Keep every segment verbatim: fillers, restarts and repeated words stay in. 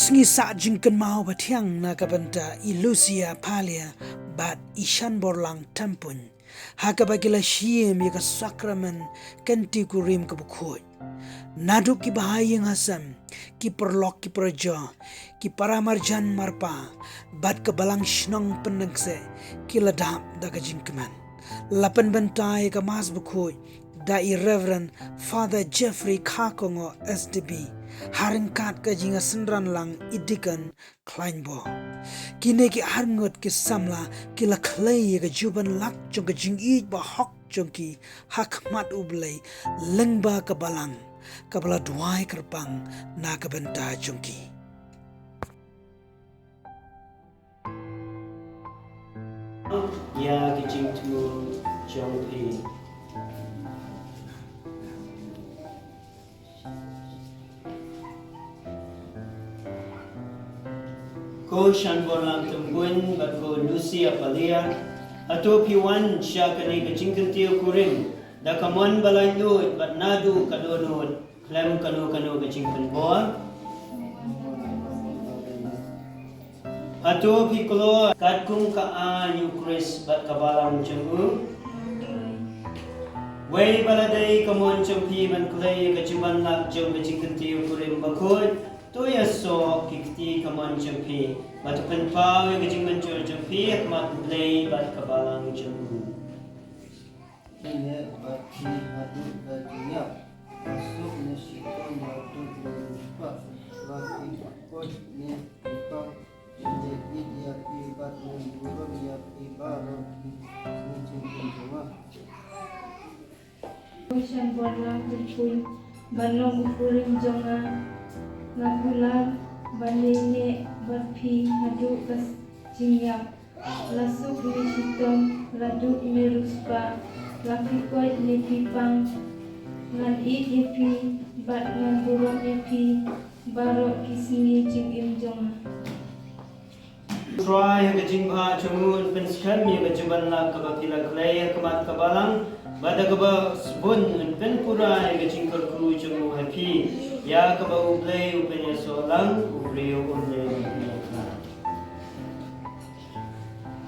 Sngi sah jingkynmaw ba thiang na ka bynta i Lucia Palia bad i Shanborlang Tampuin, ha kaba ki la shim ïa ka sakramen kynti kurim kaba khuid. Naduh ki bahaïing hasem, ki paralok ki parajor, ki para marjan marpa, bad ka balang shnong Pyndenkseh, ki la dap da ka jingkmen. La pynbynta ïa ka Mass bakhuid da i Reverend Father Jeffrey Kharkongor S D B, ha ryngkat ka jingïasynran lang i Deacon Klaiñbor. Kine ki arngut ki samla ki la khlei ïa ka jubanlak jong ka jingïeit bahok jong ki ha khmat U Blei lyngba ka balang kaba la duwai kyrpang na ka bynta jong ki. Ïa ki jingthmu jong phi. Ko Shanborlang Tampuin bad ko Lucia Palia, hato phi wan sha kane ka jingkyntiew kurim da ka mon ba laitluid bad naduh ka dohnud khlem kano kano ka jingpynbor? Hato phi kloi katkum ka aiñ U Khrist bad ka balang jong u? Wei ba la dei ka mon jong phi ban khlei ïa ka jubanlak jong ka jingkyntiew kurim bakhuid, to ïasoh ki kti ka mon jong phi, bad to pynpaw ïa ka jingmynjur jong phi ha khmat U Blei bad ka balang jong u. Ine bad phi haduh ka jingïap, la suk ne shitom, la duh ne riewspah, la pynkoit ne pynpang, ne ïeit ïa phi bad ne burom ïa phi baroh ki sngi jingim jong nga. Ko Shanborlang Tampuin, ban long u kurim jong nga, nga kular ban ïaineh bad phi haduh ka jingïap. La suk ne shitom, la duh ne riewspah, la pynkoit ne pynpang, ngan ïeit ïa phi bad ngan burom ïa phi baroh ki sngi jingim jong nga. Trai ha ka jingbha jong u un pynskhem ïa ka jubanlak kaba phi la khlei ha khmat ka balang, bad da kaba sbun un pynpura ïa ka jingkyrkhu jong u ha phi, ïa kaba U Blei u pynïasoh lang, u briew um dei.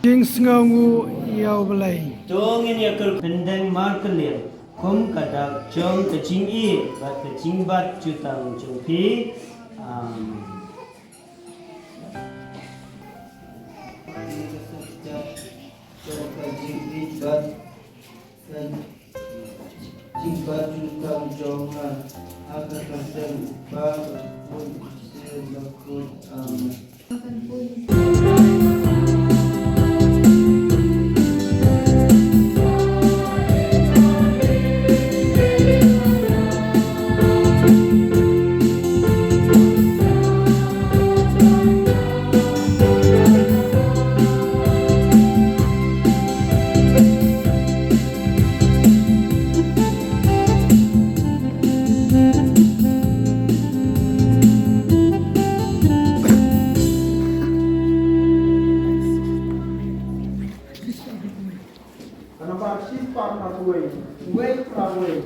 Jingsngewnguh ïa U Blei. To ngin ïa kyrkhu, pyndeng markylliang kum ka dak jong ka jingïeit bad ka jingbat jutang jong phi. Amen. Jong ka jingïeit bad ka jingbat jutang jong nga, ha ka kyrteng U Kpa, U Khun, U Mynsiem Bakhuid. Amen. Ka nambar shispah phra wei, wei phra wei.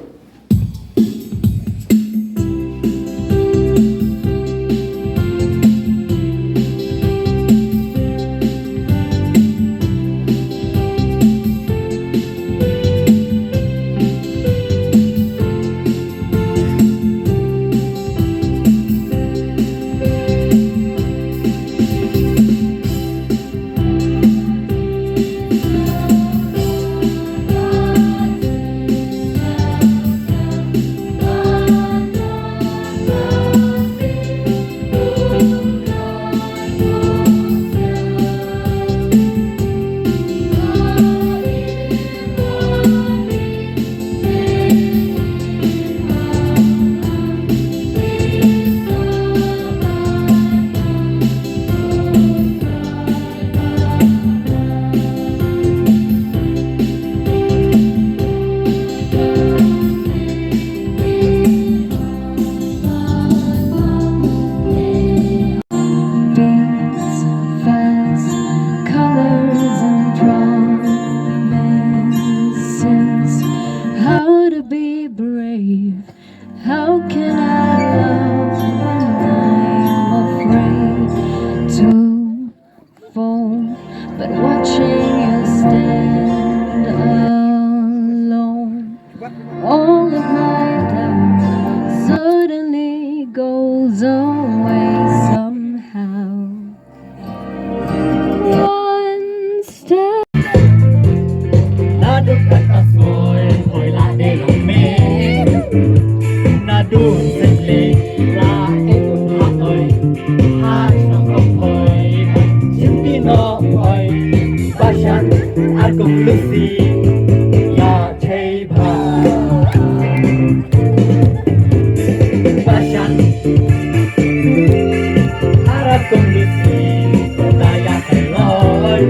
But watching you stand alone, all of my doubt suddenly goes away somehow. One step. Naduh kata soi hoi la de long me. Naduh sele la e tu ha oi. Ha song kong hoi. Jim ti no hoi. Bashan ar kong Lucy. Ya chei bha. Bashan ar kong Lucy. Ko la ya kai loi.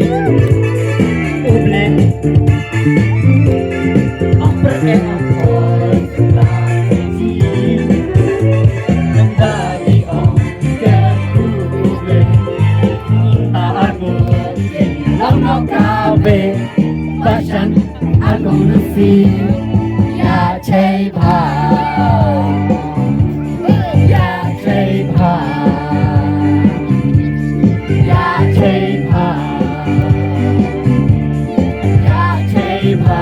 U ble. Bashan, I'm gonna see. Ya chei bha. Ya chei bha. Ya chei bha. Ya chei bha.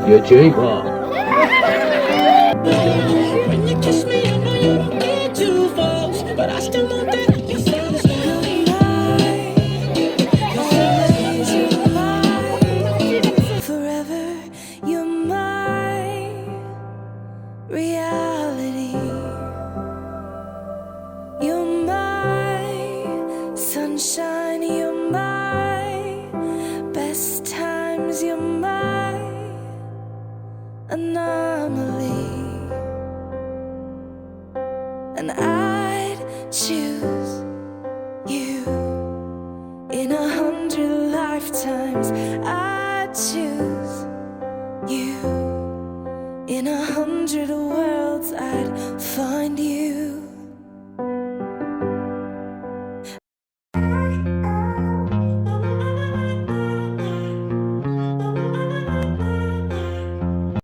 Ya chei bha. When you kiss me, I know you don't need two folks, but I still want that. You're so amazing, you're so amazing, you're mine. Forever, you're my reality. You're my sunshine, you're my best times, you're my anomaly. And I'd choose you in a hundred lifetimes. I'd choose you in a hundred worlds. I'd find you.